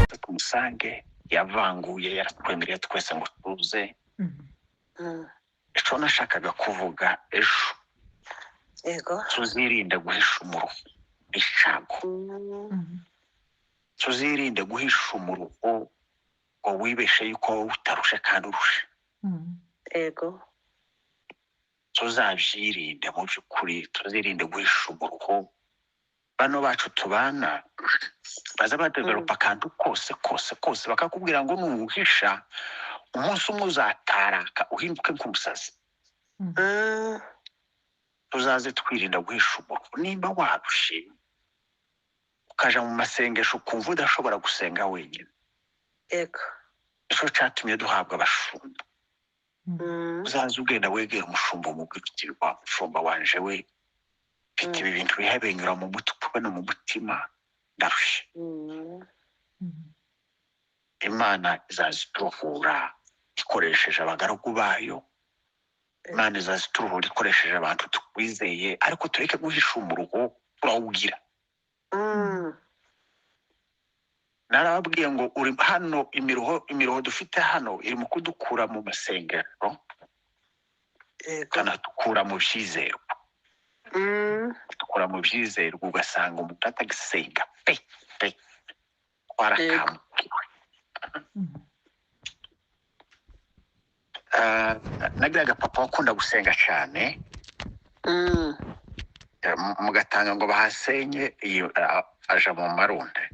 Tumusange yavanguye, yaratwemereye twese ngo tuze. Ico nashakaga kuvuga ejo, tuzirinde guhisha umuruho icago. Tuzirinde guhisha umuruho ngo wibeshe yuko wowe utarushe kandi urushe. Tuzabyirinde mu by'ukuri, tuzirinde guhisha umuruho. Bano bacu tubana baza badevelopa akantu kose kose kose, bakakubwira ngo nuwuhisha umunsi umwe uzataraka uhinduke nk'umusazi. Tuzaze twirinda guhisha umuruho. Nimba warushe ukaja mu masengesho ukumva udashobora gusenga wenyine, nicyo cyatumye duhabwa abashumba. Uzaze ugenda wegera umushumba, umubwira uti: "Wa mushumba wanje we, mfite ibi bintu biha binyura mu mutwe no mu mutima, ndarushe." Imana izaza ituruhura ikoresheje abagaragu bayo, Imana izaza ituruhura ikoresheje abantu twizeye, ariko tureke guhisha umuruho, turawugira. Narababwiye ngo uri hano, imiruho dufite hano iri mu kudukura mu masengero, ikanadukura mu byizerwa, dukura mu byizerwa, ugasanga umuntu atagisenga pe pe, twarakambukiwe. Nagiraga papa wakunda gusenga cyane. Mugatanga ngo bahasenye, iyo aja mu Marunde.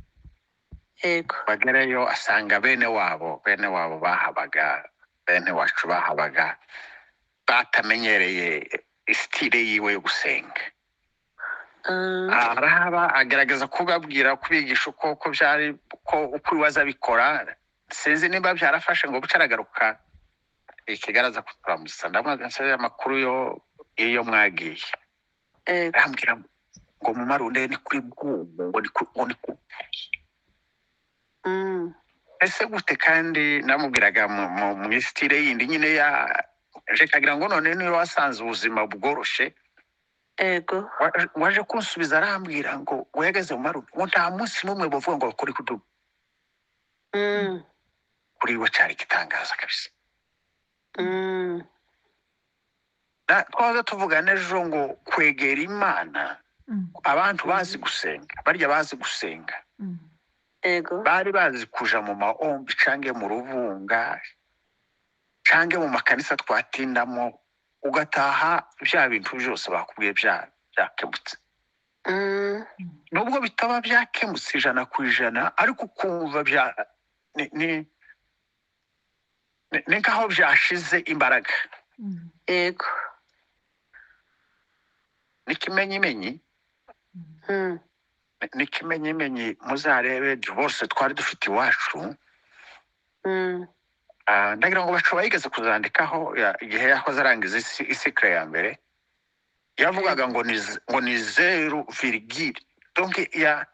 Bagerayo asanga bene wabo bahabaga, bene wacu bahabaga batamenyereye style yiwe yo gusenga. Arahaba agerageza kubabwira, kubigisha uko byari, uko iwe abikora. Sinzi niba byarafashe, ngo buce aragaruka i Kigali, aza kuturamusa. Ndamubaza nse amakuru yo iyo mwagiye. Arambwira ngo mu Marunde ni kuri bwumu, ngo ni ku Ese gute? Kandi namubwiraga mu style yindi nyine ya je, kagira ngo none niwe wasanze ubuzima bworoshe. Waje kunsubiza, arambwira ngo wegeze mu Marunde, ngo nta munsi n'umwe bavuga ngo bakore kudubu. Kuri we cyari igitangaza kabisa. Twaza tuvugana ejo ngo kwegera Imana, abantu bazi gusenga, barya bazi gusenga, bari bazi kuja mu maombi cange mu rubunga cange mu makanisa twatindamo, ugataha bya bintu byose bakubwiye byakemutse. Nubwo bitaba byakemutse 100%, ariko ukumva bya ni nkaho byashize imbaraga. N'ikimenyimenyi, n'ikimenyimenyi, muzarebe divorce twari dufite iwacu. Ndagira ngo bacu bayigeze kuzandikaho igihe yahoze arangiza icycle ya mbere, yavugaga ngo ni zéro virgule, donc ya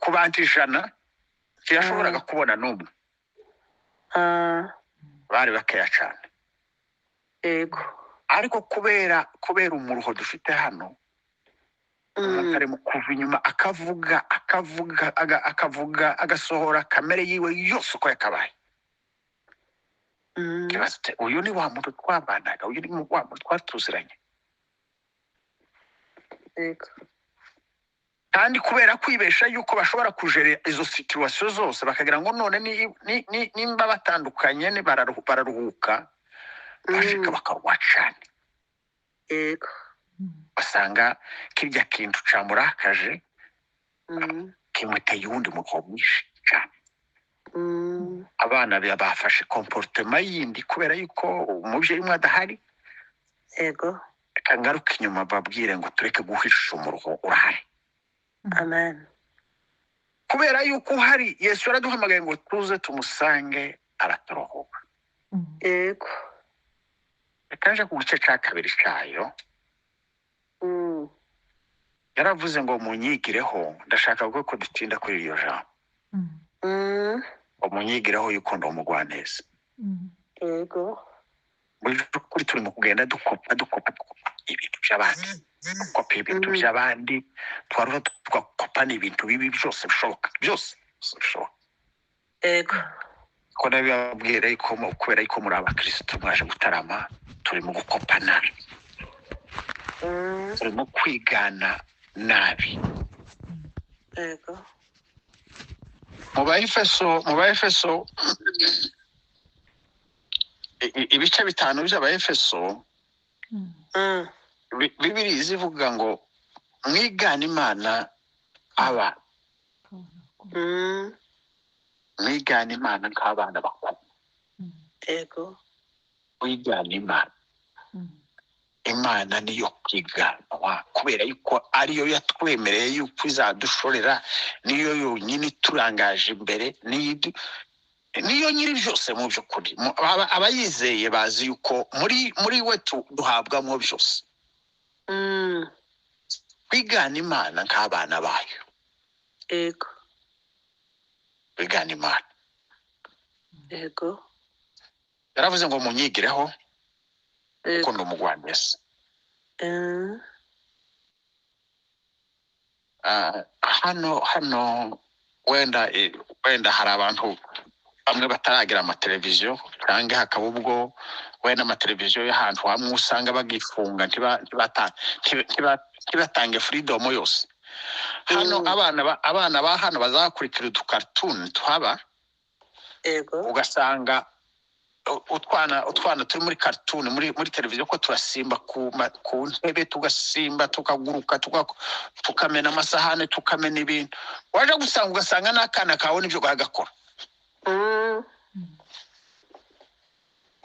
ku bantu 100 ntiyashoboraga kubona n'umwe. Bari bakeya cyane. Ariko kubera umuruho dufite hano, umuntu ari mu kuva inyuma akavuga, akavuga, akavuga, agasohora kamere yiwe yose uko yakabaye. Kibazo uti: "Uyu ni wa muntu twabanaga, uyu ni wa muntu twari tuziranye?" Kandi kubera kwibesha yuko bashobora kujere izo situation zose, bakagira ngo none nimba batandukanye ni bararuhuka, bashika bakaruha cane. Basanga kirya kintu camurakaje kimuteye uwundi muruho mwinshi cane. Abana bafashe comportement yindi kubera yuko umubyeyi umwe adahari. Reka ngaruke inyuma babwire ngo tureke guhisha umuruho, urahari. Amen. Kubera yuko uhari, Yesu yaraduhamagaye ngo tuze tumusange, araturuhura. Reka nje ku gice cya kabiri cyayo. Yaravuze ngo munyigireho. Ndashaka ko dutinda kuri iryo jambo, ngo munyigireho yuko ndi umugwaneza. Mu by'ukuri turi mu kugenda dukopa, dukopa, dukopa ibintu by'abandi, dukopa ibintu by'abandi, twaruha tugakopa n'ibintu bibi byose bishoboka, byose bishoboka. Yego. Ko nabibabwira yuko kubera yuko muri abakristo mwaje gutarama, turimo gukopa nabi, turimo kwigana nabi. Yego. Mu Baefeso ibice 5 by'Abaefeso, Bibiliya zivuga ngo mwigane Imana aba mwigane Imana nk'abana bakuru. Yego. Mwigane Imana. Imana niyo kwiganwa, kubera yuko ariyo yatwemereye yuko izadushorera, niyo yonyine iturangaje imbere, niyo nyiri byose mu by'ukuri. Abayizeye bazi yuko muri we duhabwamo byose. Kwigana Imana nk'abana bayo. Yego. Kwigana Imana. Yego. Yaravuze ngo munyigireho kuko ndi umugwaneza. Hano wenda hari abantu bamwe bataragira amateleviziyo, cyangwa hakaba ubwo wenda amateleviziyo y'ahantu hamwe usanga bagifunga ntibatange freedom yose. Hano abana ba hano bazakurikira uducartoon tuhaba. Yego. Ugasanga utwana turi muri cartoon muri televiziyo ko turasimba ku ntebe, tugasimba, tukaguruka, tukamena amasahane, tukamena ibintu. Waje gusanga ugasanga n'akana kawe nibyo gagakora.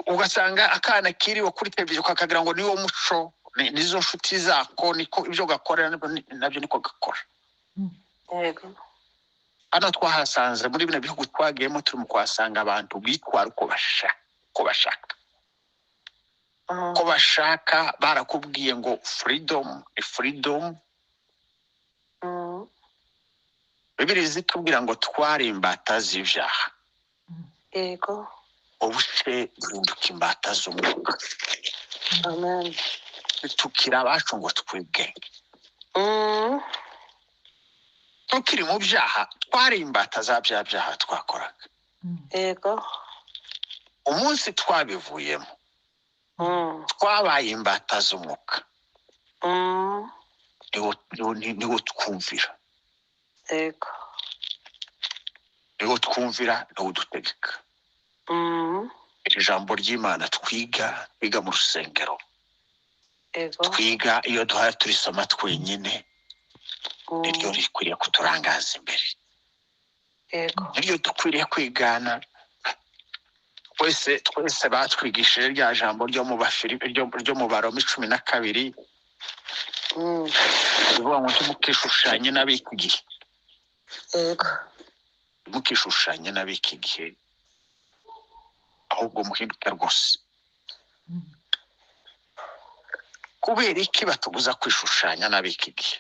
Ugasanga akana kiriwe kuri televiziyo kakagira ngo niwo muco, nizo nshuti zako, niko ibyo gakora nabyo niko gakora. Yego. Hano twahasanze muri bino bihugu twagiyemo turi mu kuhasanga abantu bitwara uko bashaka. Uko bashaka, barakubwiye ngo freedom ni freedom. Bibiliya zitubwira ngo twari imbata z'ibyaha. Yego. Ubuse duhinduka imbata z'umwuka. Amen. Tukira abacu ngo twigenge. Tukiri mu byaha twari imbata za bya byaha twakoraga. Yego. Umunsi twabivuyemo twabaye imbata z'umwuka. Niwo twumvira. Yego. Niwo twumvira, niwo dutegeka. Ijambo ry'Imana twiga mu rusengero. Yego. Twiga iyo duhaye turisoma twenyine. Niryo rikwiriye kuturangaza imbere. Yego. Niryo dukwiriye kwigana. Twese batwigishije rya jambo ryo mu Bafilipi, ryo mu Baroma 12. Rivuga ngo ntimukishushanye n'ab'iki gihe. Yego. Ntimukishushanye n'ab'iki gihe, ahubwo muhinduke rwose. Kubera iki batubuza kwishushanya n'ab'iki gihe?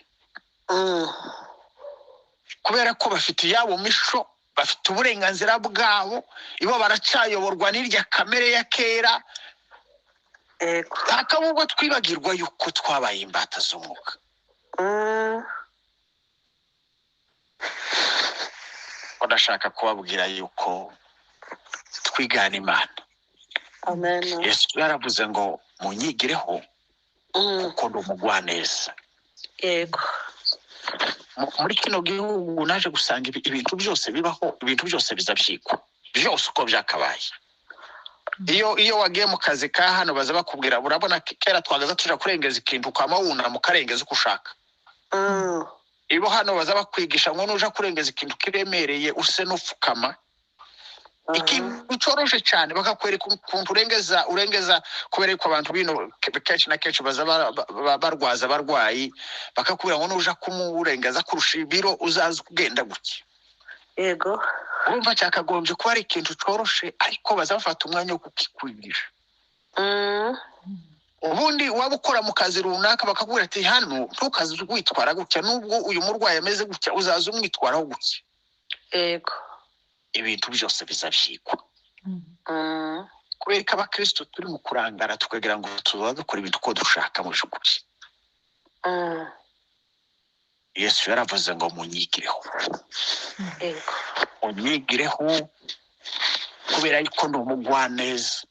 Kubera ko bafite iyabo mico, bafite uburenganzira bwabo, ibo baracyayoborwa n'irya kamere ya kera. Yego. Hakaba ubwo twibagirwa yuko twabaye imbata z'umwuka. Ndashaka kubabwira yuko twigana Imana. Amen. Yesu yaravuze ngo munyigireho kuko ndi umugwaneza. Yego. Muri kino gihugu naje gusanga ibintu byose bibaho, ibintu byose bizabyikwa, byose uko byakabaye. Iyo wagiye mu kazi ka hano baza bakubwira, urabona kera twagaza tuja kurengeza ikintu ukama wunama ukarengeza uko ushaka. Ibo hano baza bakwigisha ngo nuja kurengeza ikintu kiremereye use n'upfukama. Ikintu coroshe cyane bakakwereka ukuntu urengeza kubera yuko abantu bino kenshi na kenshi baza barwaza abarwayi, bakakubwira ngo nuja kumurengeza kurusha ibiro uzaza ugenda gutya. Yego. Urumva cyakagombye kuba ari ikintu coroshe, ariko baza bafata umwanya wo kukikwigisha. Ubundi waba ukora mu kazi runaka bakakubwira ati hano ntukaze witwara gutya, nubwo uyu murwayi ameze gutya uzaza umwitwaraho gutya. Yego. Ibintu byose bizabyikwa. Kubera ko abakristo turi mu kurangara tukagira ngo tuba dukora ibintu uko dushaka mu by'ukuri. Yesu yaravuze ngo munyigireho. Yego. Munyigireho Kubera yuko ndi umugwaneza.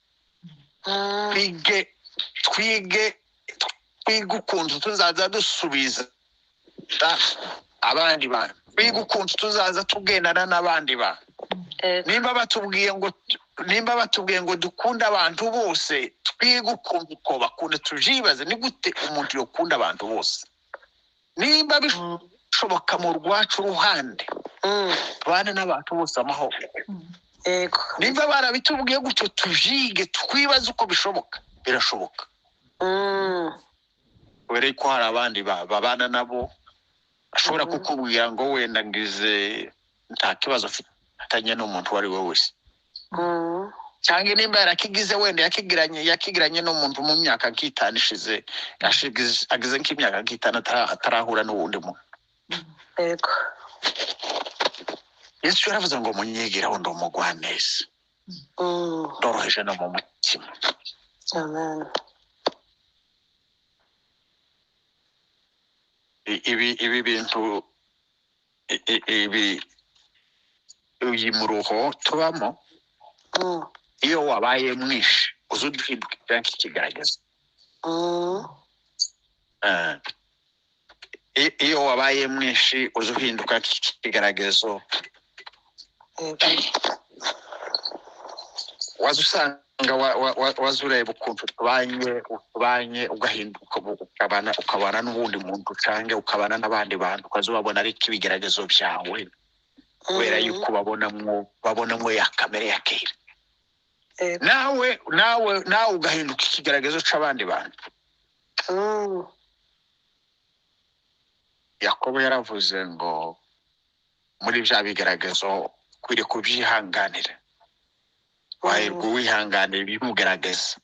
Twige ukuntu tuzaza dusubiza abandi bantu, twige ukuntu tuzaza tugendana n'abandi bantu. Nimba batubwiye ngo dukunde abantu bose, twige ukuntu uko bakunda, tujibaze ni gute umuntu yokunda abantu bose. Nimba bishoboka mu rwacu ruhande tubane n'abantu bose amahoro. Nimba barabitubwiye gutyo, tujige twibaze uko bishoboka, birashoboka. Kubera ko hari abandi babana nabo ashobora kukubwira ngo wenda ngize nta kibazo afitanye n'umuntu uwo ari we wese, cyangwa nimba yarakigize wenda yakigiranye n'umuntu mu myaka nk'itanu ishize, agize nk'imyaka nk'itanu atarahura n'uwundi muntu. Yesu yaravuze ngo munyigiraho ndi umugwaneza, ndoroheje no mu mutima. Amen. Ibi bintu ibi uyu muruho tubamo, iyo wabaye mwinshi uza uduhindukira nk'ikigaragaza. Iyo wabaye mwinshi uza uhinduka nk'ikigaragazo. Waza usanga waza ureba ukuntu tubanye ugahinduka ukabana n'uwundi muntu cyangwa ukabana n'abandi bantu, ukaza ubabona ariko ibigeragezo byawe, kubera yuko babonamwo ya kamere ya kera. Nawe ugahinduka ikigaragazo c'abandi bantu. Yakobo yaravuze ngo muri bya bigaragazo ukwiriye kubyihanganira, wahirwa uwihanganira ibimugaragaza,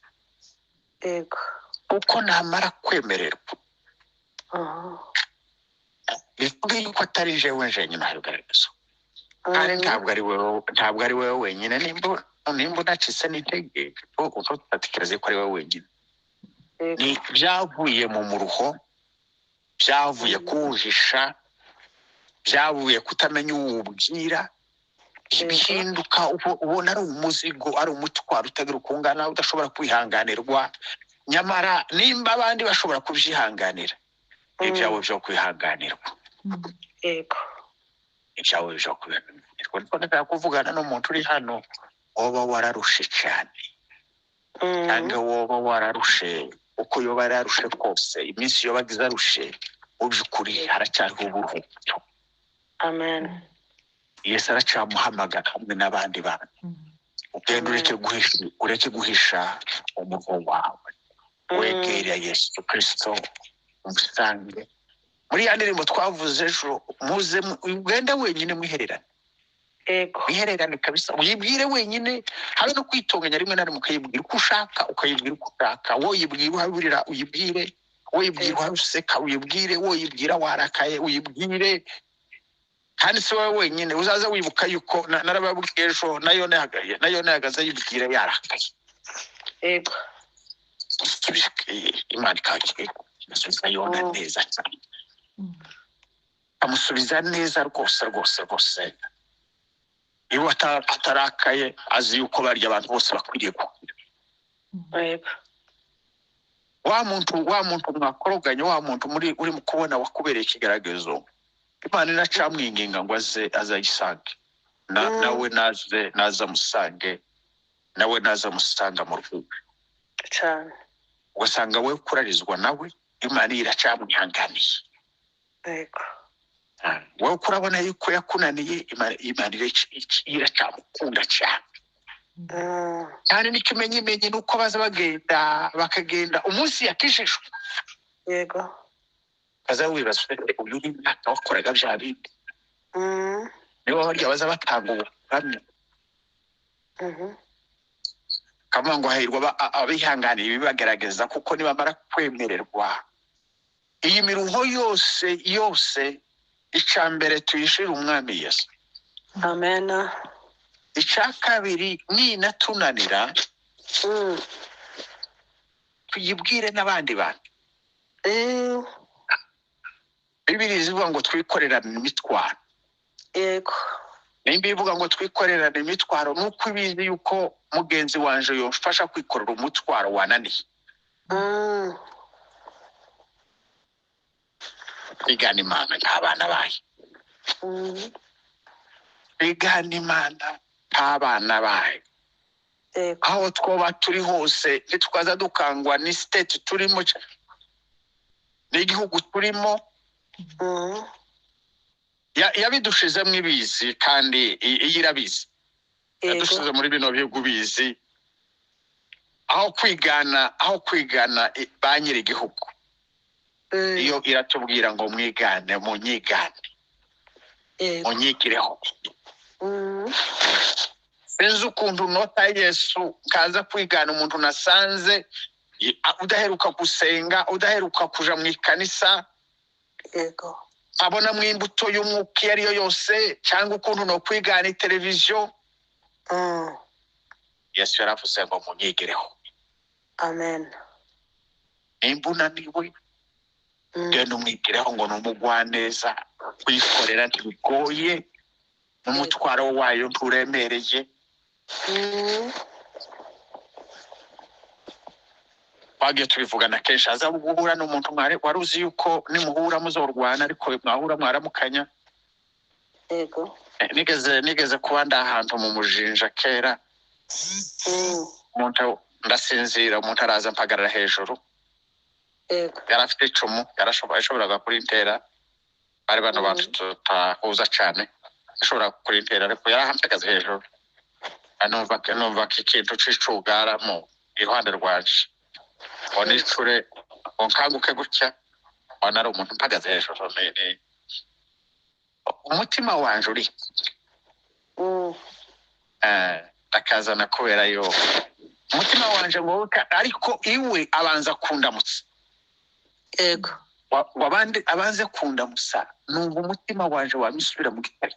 kuko namara kwemererwa bivuga yuko atari jewe jenyine abigaragaza, kandi ntabwo ari wowe wenyine. Nimba unacitse n'intege utatekereze ko ari wowe wenyine. Ni byavuye mu muruho, byavuye kuwuhisha, byavuye kutamenya uwubwira, bihinduka ubona ari umuzigo, ari umutwaro utagira uko ungana, udashobora kwihanganirwa. Nyamara nimba abandi bashobora kubyihanganira, ibyawe byo kwihanganirwa. Ibyawe byo kwihanganirwa. Niko ndashaka kuvugana n'umuntu uri hano woba wararushe cyane, cyangwa woba wararushe uko yoba yararushe kose, iminsi yoba agize arushe, mu by'ukuri haracyariho uburuhukiro. Amen. Yesu aracyamuhamagara hamwe n'abandi bantu. Ugenda ureke guhisha umuruho wawe, wegere Yesu Kristo umusange. Muri ya ndirimbo twavuze ejo, muze ugende wenyine mwihererane. Mwihererane kabisa, uyibwire wenyine, habe no kwitonganya rimwe na rimwe, ukayibwira uko ushaka, ukayibwira uko ushaka. Woyibwira uhaburira uyibwire, woyibwira uhaseka uyibwire, woyibwira warakaye uyibwire. Kandi si wowe wenyine, uzaza wibuka yuko narababwiye ejo, nayo nahagaze yibwira yarakaye. Imana ikasubiza Yona neza cyane, amusubiza neza rwose rwose rwose. Iyo atarakaye azi yuko barya abantu bose bakwiriye gukira. Wa muntu mwakoroganye, wa muntu uri mu kubona wakubereye ikigaragazo, Imana iracamwinginga ngo aze azayisange, nawe naza musange, nawe naza musanga mu rugo cyane. Ugasanga we kurarizwa nawe, Imana iracamwihanganiye. Wowe kurabona yuko yakunaniye, Imana iracamukunda cyane. Cyane n'ikimenyimenyi ni uko baza bagenda bakagenda umunsi yakijijwe. Baza wibaza uyu ni mwaka wakoraga bya bindi. Nibo barya baza batanga ubuhamya. Kavuga ngo hahirwa abihanganiye ibibagerageza, kuko nibamara kwemererwa iyi miruho yose yose, icya mbere tuyishire umwami Yesu. Amen. Icya kabiri ninatunanira tuyibwire n'abandi bantu. Bibiri zivuga ngo twikorerane imitwaro. Nimba ivuga ngo twikorerane imitwaro, nuko ibizi yuko mugenzi wanje yofasha kwikorera umutwaro wananiye. Twigana Imana nk'abana bayo. Twigana Imana nk'abana bayo. Aho twoba turi hose ntitwaza dukangwa ni state turimo n'igihugu turimo. Yabidushizemo ibizi kandi iyo irabizi. Yadushize muri bino bihugu bizi aho kwigana ba nyir'igihugu. Iyo iratubwira ngo mwigane, munyigane, munyigireho. Sinzi ukuntu nota Yesu kaza kwigana umuntu nasanze udaheruka gusenga, udaheruka kuja mu ikanisa. Yego. Abona mu imbuto y'umwuka iyo ariyo yose, cyangwa ukuntu no kwigana televiziyo. Yesu yaravuze ngo munyigireho. Amen. Nimba unaniwe, genda umwigireho ngo ni umugwaneza, kwikorera ntibigoye, n'umutwaro wayo nturemereye. Twagiye tubivugana kenshi, aza guhura n'umuntu wari uzi yuko nimuhura muzorwana, ariko mwahura mwaramukanya. Yego. Nigeze kuba ndi ahantu mu mujinja kera. Umuntu ndasinzira, umuntu araza mpagarara hejuru. Yego. Yari afite icumu, yashoboraga kurintera. Bari bano bantu tutahuza cyane, yashoboraga kurintera, ariko yarampagaze hejuru. Numva ikintu c'icugara mu iruhande rwanje. Ngo nicure, ngo nkanguke gutya, mbona ari umuntu mpagaze hejuru. Umutima wanje uri. Akazana kubera yo umutima wanje ngo, ariko iwe abanza kundamutsa. Yego. Wabandi abanze kundamutsa, numva umutima wanje wamisubira mu gitari.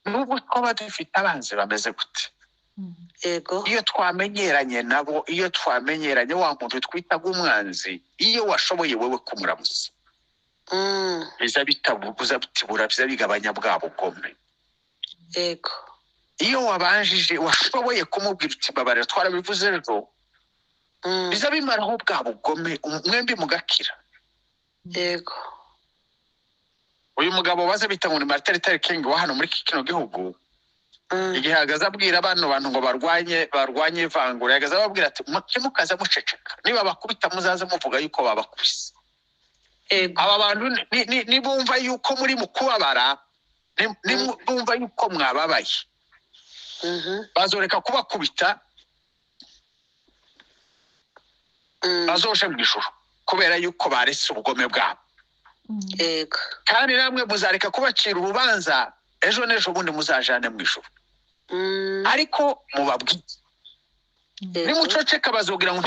Nubwo twaba dufite abanzi bameze gute. Yego. Iyo twamenyeranye nabo, iyo twamenyeranye wa muntu twitaga umwanzi, iyo washoboye wewe kumuramutsa, biza bitabuza bitibura, biza bigabanya bwa bugome. Yego. Iyo wabanjije washoboye kumubwira uti babarira, twarabivuze ejo, biza bimaraho bwa bugome, mwembi mugakira. Yego. Uyu mugabo baze bita ngo ni Martin Luther King wa hano muri kino gihugu, igihe ahagaze abwira abantu ngo barwanye ivangura, yahagaze ababwira ati mukaza muceceka, niba bakubita muzaze muvuga yuko babakubise. Yego. Aba bantu nibumva yuko muri mu kubabara, nibumva yuko mwababaye, bazoreka kubakubita, bazoje mu ijuru kubera yuko baretse ubugome bwabo. Yego. Kandi namwe muzareka kubacira urubanza, ejo n'ejo bundi muzajane mu ijuru. Ariko mubabwire, nimuceceka bazogira ngo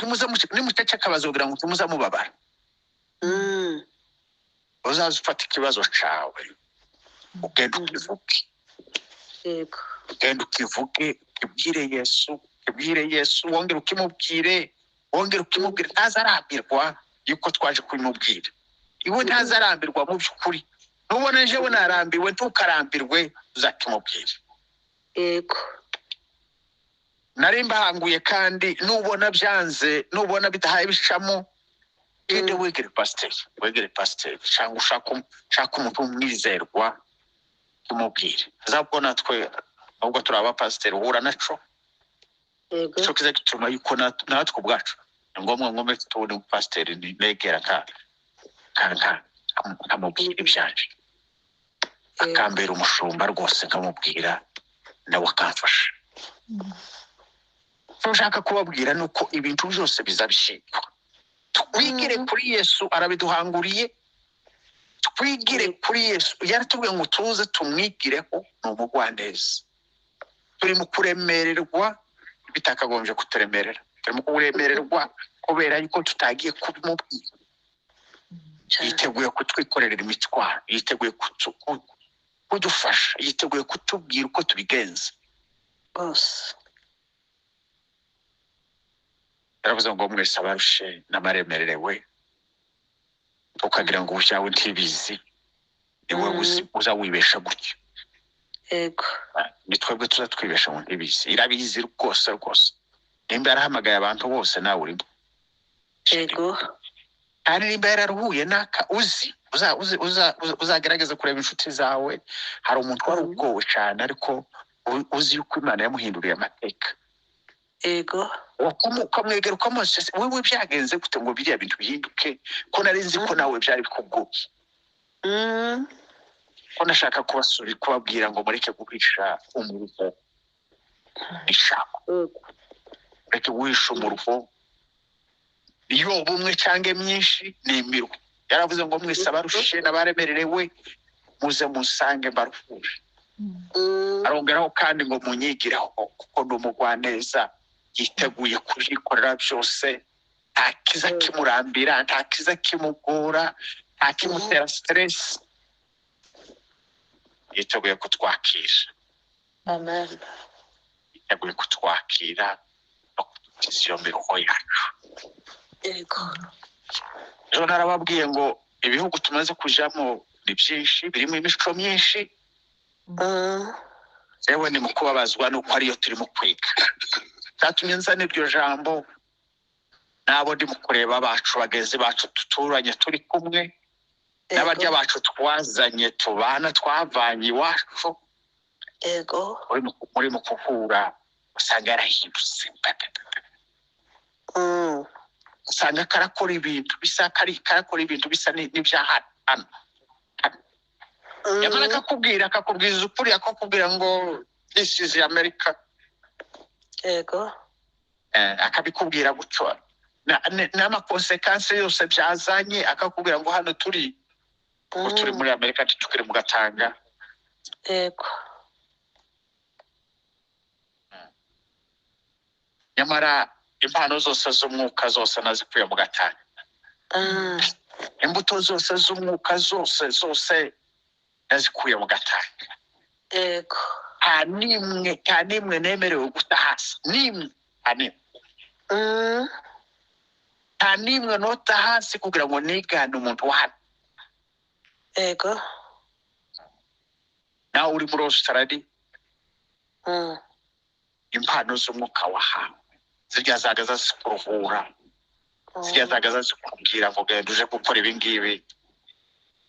nimuceceka bazogira ngo ntimuze mubabara. Uzaza ufata ikibazo cawe, ugenda ukivuge. Yego. Ugenda ukivuge, ukibwire Yesu, ukibwire Yesu, wongere ukimubwire, wongere ukimubwire. Ntazarambirwa yuko twaje kubimubwira. Iwe ntazarambirwa mu by'ukuri. Nubona jewe narambiwe, ntukarambirwe, uzakimubwira. Yego. Nari mbahanguye, kandi nubona byanze, nubona bidahaye bicamo, gende wegere pasiteri, wegere pasiteri, cyangwa ushaka umuntu w'umwizerwa umubwire. Azabwo natwe nubwo turi abapasiteri uhura naco. Yego. Cyo kiza gituma yuko natwe ubwacu ni ngombwa ngo mbe tubone umupasiteri negera nkamubwira ibyanje, akambera umushumba rwose, nkamubwira nawe akamfasha. Icyo nshaka kubabwira ni uko ibintu byose bizabishikwa. Twigire kuri Yesu, arabiduhanguriye. Twigire kuri Yesu, yaratubwiye ngo tuze tumwigireho, ni umugwaneza. Turi mu kuremererwa bitakagombye kuturemerera, turi mu kuremererwa kubera yuko tutagiye kubimubwira. Yiteguye kutwikorera imitwaro, yiteguye kudufasha, yiteguye kutubwira uko tubigenza. Bose. Yaravuze ngo mwese abarushe n'abaremerewe, tukagira ngo ubyawe ntibizi. Ni wowe uza wibesha gutya. Yego. Ni twebwe tuza twibesha ngo ntibizi. Irabizi rwose rwose. Nimba yarahamagaye abantu bose, nawe urimo. Yego. Kandi nimba yararuhuye n'aka uzi uzagerageza kureba inshuti zawe, hari umuntu wari ugowe cyane, ariko uzi yuko Imana yamuhinduriye amateka. Yego. Ukamwegera ukamubaza, wewe byagenze gute ngo biriya bintu bihinduke, ko nari nzi ko nawe byari bikugoye? Ko ndashaka kubabwira ngo mureke guhisha umuruho ishako, mureke guhisha umuruho, iyo bumwe cyangwa myinshi ni imiruho. Yaravuze ngo mwese abarushe n'abaremerewe muze musange mbaruhure. Arongeraho kandi ngo munyigireho, kuko ndi umugwaneza yiteguye kujikorera byose, nta kiza kimurambira, nta kiza kimugora, nta kimutera stress, yiteguye kutwakira. Amen. Yiteguye kutwakira no kudukiza iyo miruho yacu. Yego. Ejo narababwiye ngo ibihugu tumaze kujamo ni byinshi, birimo imico myinshi. Yewe ni mu kubabazwa nuko ariyo turimo kwiga. Cyatumye nzana iryo jambo, nabo ndimo kureba bacu bagenzi bacu duturanye turi kumwe, n'abarya bacu twazanye tubana twavanye iwacu. Yego. Muri mu kuhura usanga yarahindutse. Usanga karakora ibintu bisa, karakora ibintu bisa n'ibya hano. Yamara akakubwira, akakubwiza ukuri, akakubwira ngo this is America. Yego. Akabikubwira gutyo n'amakonsekansi yose byazanye, akakubwira ngo hano turi, ngo turi muri Amerika, tukiri mu Gatanga. Yego. Nyamara impano zose z'umwuka zose nazikuye mu Gatanga. Imbuto zose z'umwuka zose zose nazikuye mu Gatanga. Yego. Nta n'imwe nemerewe guta hasi. N'imwe, nta n'imwe. Nta n'imwe nota hasi kugira ngo nigane umuntu wa hano. Yego. Nawe uri muri Australia, impano z'umwuka wahawe zirya zagaza zikuruhura, zirya zagaza zikubwira ngo genda uje gukora ibi ngibi,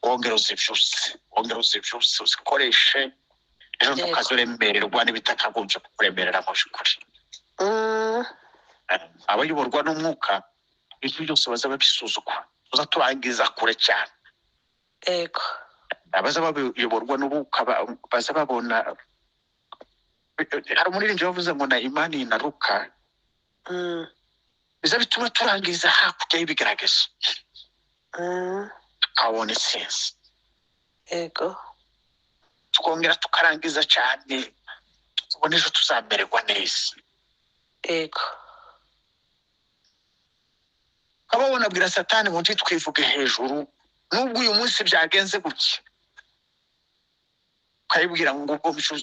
wongere uzivyuse, wongere uzivyuse, uzikoreshe, ejo ntukazoremererwa n'ibitakagombye kukuremerera mu by'ukuri. Abayoborwa n'umwuka ibintu byose baza babisuzugura, tuza turangiza kure cyane. Yego. Abaza bayoborwa n'umwuka baza babona. Hari umuririmbyi wavuze ngo na imani inaruka. Biza bituma turangiza hakurya y'ibigaragazo, tukabona intsinzi. Yego. Tukongera tukarangiza cyane, tukabona ejo tuzamererwa neza. Yego. Ukaba abwira Satani ngo ntitwivuge hejuru, nubwo uyu munsi byagenze gutya, ukayibwira ngo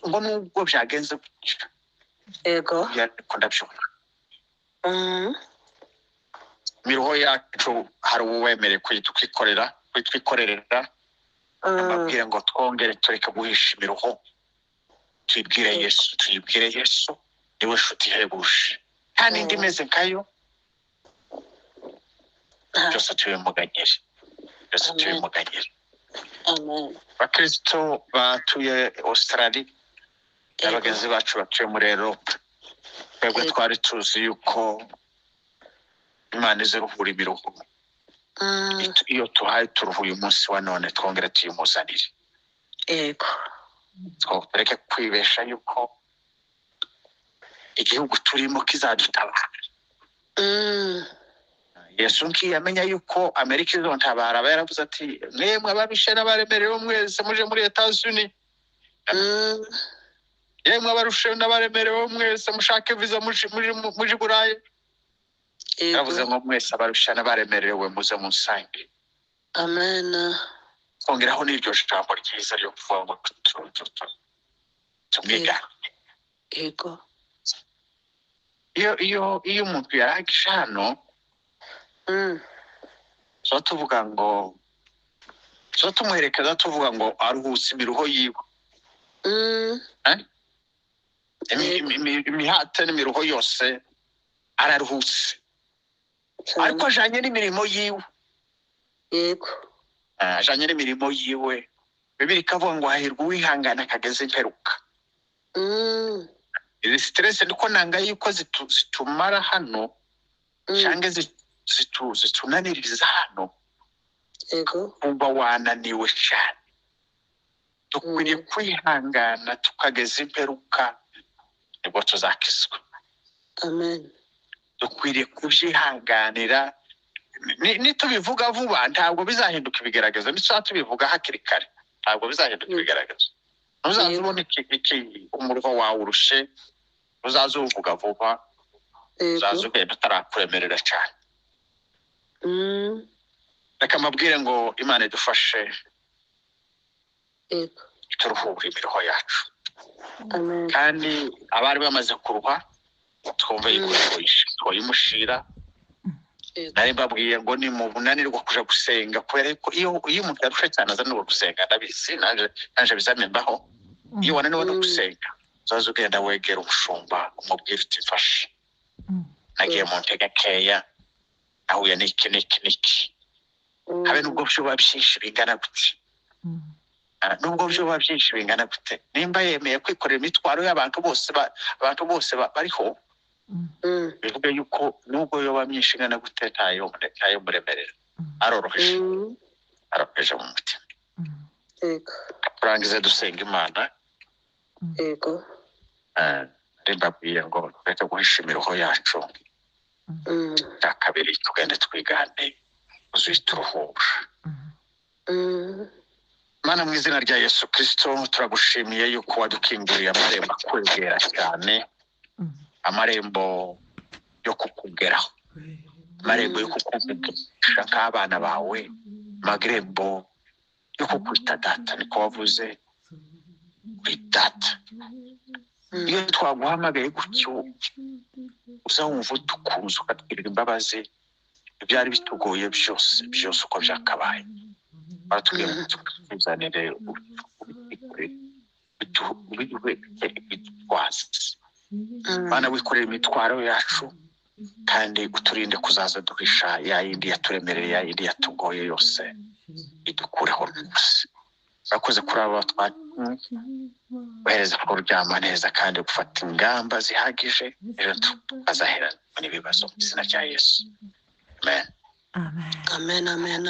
ngo nubwo byagenze gutya. Yego. Ariko ndabyumva. Imiruho yacu hari uwemerewe kuyitwikorera, kuyitwikorerera. Mbabwire ngo twongere tureke guhisha imiruho, tuyibwire Yesu, tuyibwire Yesu, niwe nshuti ihebuje, nta n'indi imeze nkayo. Byose tubimuganyire, byose tubimuganyire. Amen. Bakristo batuye Australia n'abagenzi bacu batuye muri Europe, twebwe twari tuzi yuko Imana iziruhura imiruho. Iyo tuhaye turuhuye umunsi wa none, twongere tuyimuzanire. Yego. Tureke kwibesha yuko igihugu turimo kizadutabara. Yesu nkiyamenya yuko Amerika izontabara, aba yaravuze ati mwemwe ababishe n'abaremerewe mwese muje muri Etats-Unis. Yemwe abarushe n'abaremerewe mwese mushake visa muje Burayi. Yaravuze ngo mwese abarushe n'abaremerewe muze munsange. Amen. Kongeraho n'iryo jambo ryiza ryo kuvuga ngo tumwiga. Yego. Iyo umuntu yarangije hano, so tuvuga ngo Tuza tumuherekeza tuvuga ngo aruhutse imiruho yiwe. Imihate n'imiruho yose araruhutse, ariko ajanye n'imirimo yiwe. Yego. Ajanye n'imirimo yiwe. Bibiri ikavuga ngo hahirwa uwihangana akageza imperuka. Izi stress niko nanga yuko zitumara hano, canke zitunaniriza hano. Yego. Kumva wananiwe cyane. Dukwiriye kwihangana tukageza imperuka, nibwo tuzakizwa. Amen. Dukwiriye kubyihanganira. Nitubivuga vuba ntabwo bizahinduka ibigeragezo. Nituba tubivuga hakiri kare ntabwo bizahinduka ibigeragezo. Ntuzaza ubona umuruho wawe urushe, uzaza uvuga vuba, uzaza ugenda utarakuremerera cyane. Reka mbabwire ngo Imana idufashe turuhure imiruho yacu. Amen. Kandi abari bamaze kuruha twumve yuko twoyimushira. Nari mbabwiye ngo ni mu bunanirwa kuja gusenga, kubera ko iyo umuntu yarushe cyane azanirwa gusenga, ndabizi naje bizamembaho. Iyo wananiwe no gusenga uzaza ugenda wegera umushumba umubwira uti mfashe, nagiye mu ntege keya, nahuye n'iki n'iki n'iki. Habe nubwo byoba byinshi bingana gute, nubwo byoba byinshi bingana gute, nimba yemeye kwikorera imitwaro y'abantu bose, abantu bose bariho, bivuga yuko nubwo yoba myinshi ingana gute ntayo muremerera. Aroroheje, aroroheje mu mutima. Turangize dusenga Imana. Yego. Mbabwiye ngo tureke guhisha imiruho yacu. Cya kabiri tugende twigane uzituruhura. Mana, mu izina rya Yesu Kristo, turagushimiye yuko wadukinguriye amarembo akwegera cyane, amarembo yo kukugeraho, amarembo yo kukuvugisha nk'abana bawe, amarembo yo kukwita data. Niko wavuze, uri data. Iyo twaguhamagaye gutyo uza wumva udukunze, ukatugirira imbabazi. Ibyari bitugoye byose byose uko byakabaye, baratubwiye ngo tuzanire ibitwaza. Mana, wikorera imitwaro yacu, kandi uturinde kuzaza duhisha ya yindi yaturemereye, ya yindi yatugoye yose, idukureho rwose. Urakoze kuri aba twohereza kuryama neza kandi gufata ingamba zihagije, ejo tukazaherana n'ibibazo mu izina rya Yesu. Amen. Amen. Amen.